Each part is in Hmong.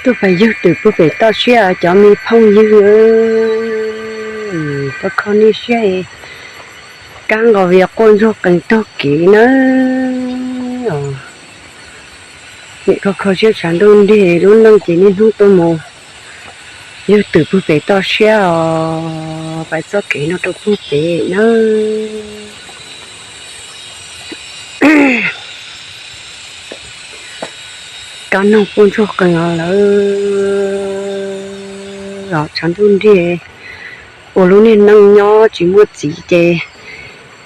Tus pais yug twm puag pem toj siab cov me phooj ywg, pab kho nej siab, kab nqos vias quaj ntsuag qees taug kev nawb. Nim kho kho siab tshav ntuj nrig lub neej ces niaj hnub tuaj mus yug twm puag pem toj siab os, pais txoj kev no rau puag pem nawb. Kab noog quaj ntsuag qees lawm os, tshav ntuj nrig, ua lub niag neej nyob tsis muaj txiv ces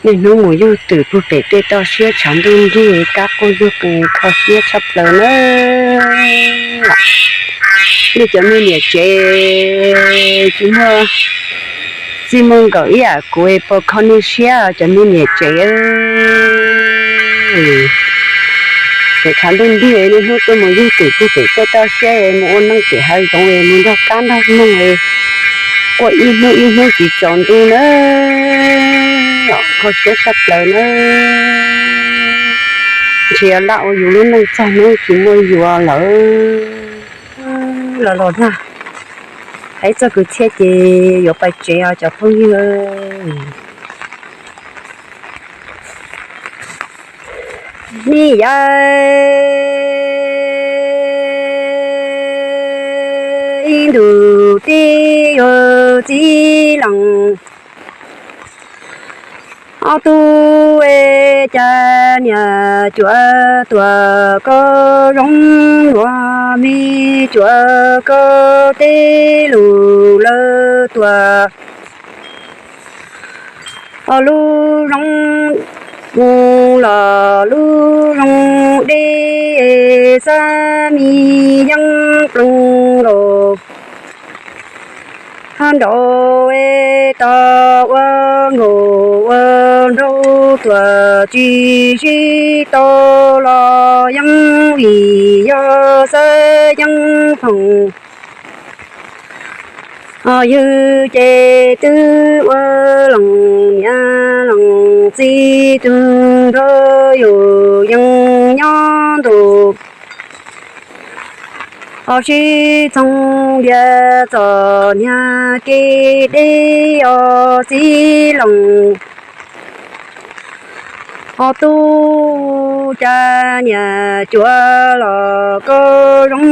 niaj hnub mus yug twm puag pem tej toj siab tshav ntuj nrig, kab quaj ntsuag qees kho siab tshaj plaws nawb. Nej cov me niam tsev tsis muaj txij muaj nkawm ib yam kuv, pab kho nej siab cov me niam tsev. Pem tshav ntuj nrig niaj hnub tuaj mus yug twm puag pem tej toj siab, mus ua neej pem hav zoov, mus nrog kab nrog noog, quaj ib hnub ib hnub tsis tsaus ntuj nawb. Kho siab tshaj plaws nawb. Ntshe laj ua yus lub neej txog hnub tsis muaj yuav lawm. Los los na, hais txog kwv txhiaj ces yuav pais tsev os cov phooj ywg. Nej yawm ib ntus teb yog txiv lees ob tug, cas niam cuav tuam koj zoo, nuav me cuav koj tej lus lawv tuam lub zoo mus los lub zoo deb, xab me yeej ploog nkaus nraud, tau ua nkaus ua nraug tuam tsis sib tau los yeej vim yog xab yeej phoom. Yug ces twb ua lees niam lees txiv, tug nrog yus yeej nyob ntu os, sib txoog ntiag txom nyag kev deb os txiv lees ob tug, cas niam cuav los koj zoo,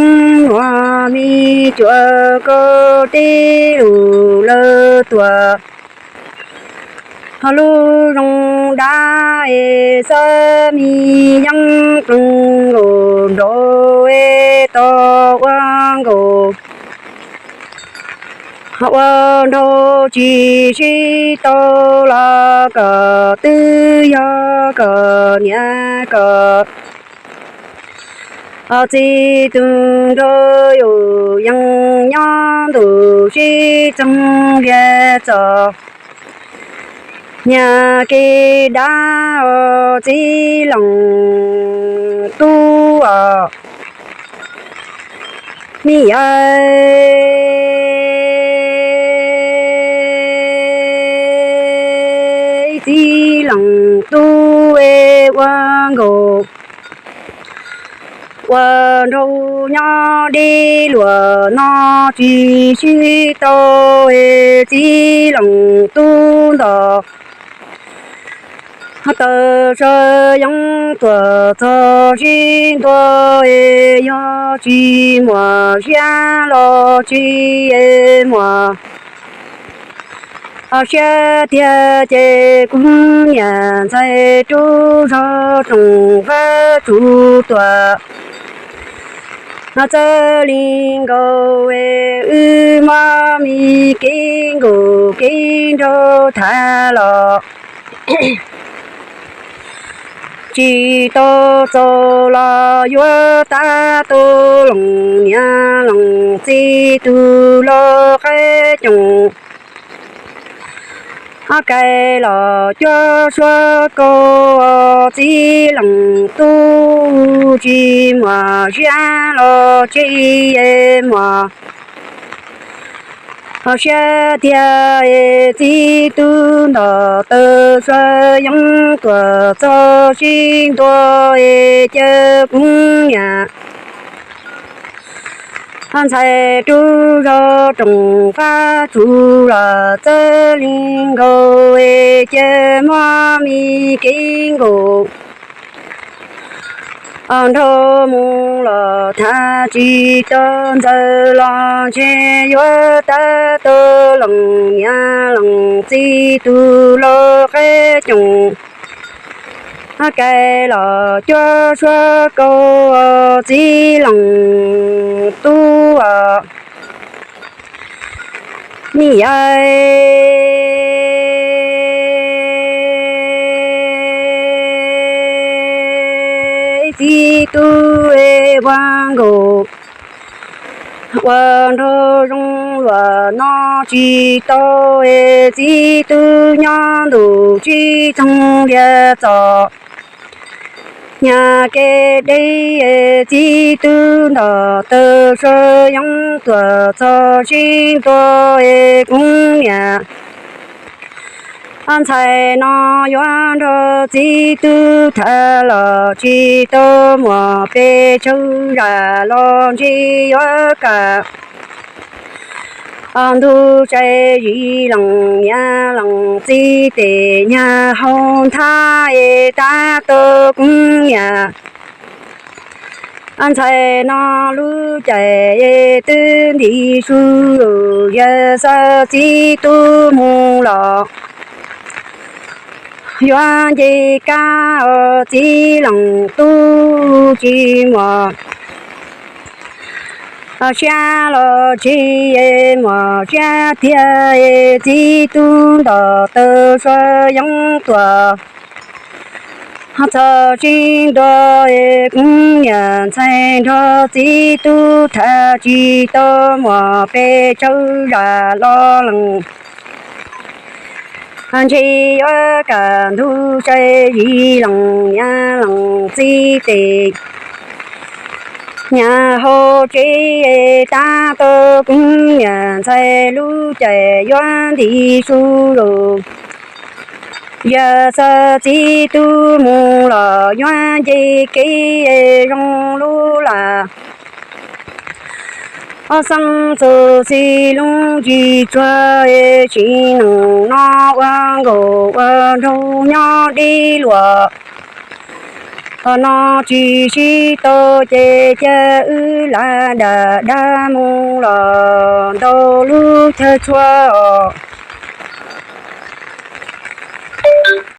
nuav me cuav koj tej lus lawv tuam lub zoo dab, xab me yeej ploog nkaus nraud, tau ua nkaus ua nraug tsis sib tau los, koj twb yog koj niam koj txiv, tug nrog yus yeej nyob ntu sib txoog ntiag txom nyag kev dab os txiv lees tub os. Nej yawm txiv lees tub, ua nkaus ua nraug nyob deb luam no tsis sib tau, txiv lees tub ntawm taw sa yeej tuam txog sib ntua, yog tsis muaj siab los tsis muaj siab tiag ces kuv niam ntxhais rub zog tsoom fab tsuv tuam txawj li nkaus, wb muab me kev nkaus kev nraug tham los tsis tau txaus los yuav tab tau loos niam loos txiv, tug loj qaib coom ob kais los cuab suab kaus, txiv lees tub tsis muaj siab los tsis muaj siab tiag, txiv tub ntawm taw sa yeej tuam txog sib ntua, ces kuv niam Ntxhais rub zog roos fab tsuv los txawj li nkaus es cia muab me kev nkaus nrog mus los tham tsis tau ntxawm los ntshe yuav tab tom lees niam lees txiv tus lau qab coom. Kais los cuab suab kaus txiv lees tub os. Me yais txiv tub es ua nkaus ua nraug zoo luag no tsis tau es txiv tub nyob ntuj tsis txoog lias txom. Nyag kev deb es txiv tub ntom taw sua yoov tuam txog sib ntua es kuv niam ntxhais no yuav nrog txiv tub tham los tsis tau muaj pes tsawg zam los ntshe yuav kam ntug sai zis lees niam lees txiv tes nyag hau nthab es tab tom kuv niam ntxhais no lub caij es twb nti su, yog xav txiv tub mus los yuav nce kab os txiv lees tub tsis muaj siab los tsis muaj siab tiag es txiv tub ntom taw sua yoov tuam txog sib ntua es kuv niam ntxhais nrog txiv tub tham tsis tau muaj pes tsawg zam los lees ntshe yuav kam ntug sai zis lees niam lees txiv tes nyag hau tsev tab tom kuv niam ntxhais lub caij yuav nti su lus. Yog xav txiv tub mus los yuav nce kev zoo lub lam ob xeeb txuj xi lub ntsis tsuag es tsis neej no ua nkaus ua nraug nyob deb luam no tsis sib tau ces cia wb lam dam dab mus los ntau lub chaw tshua os.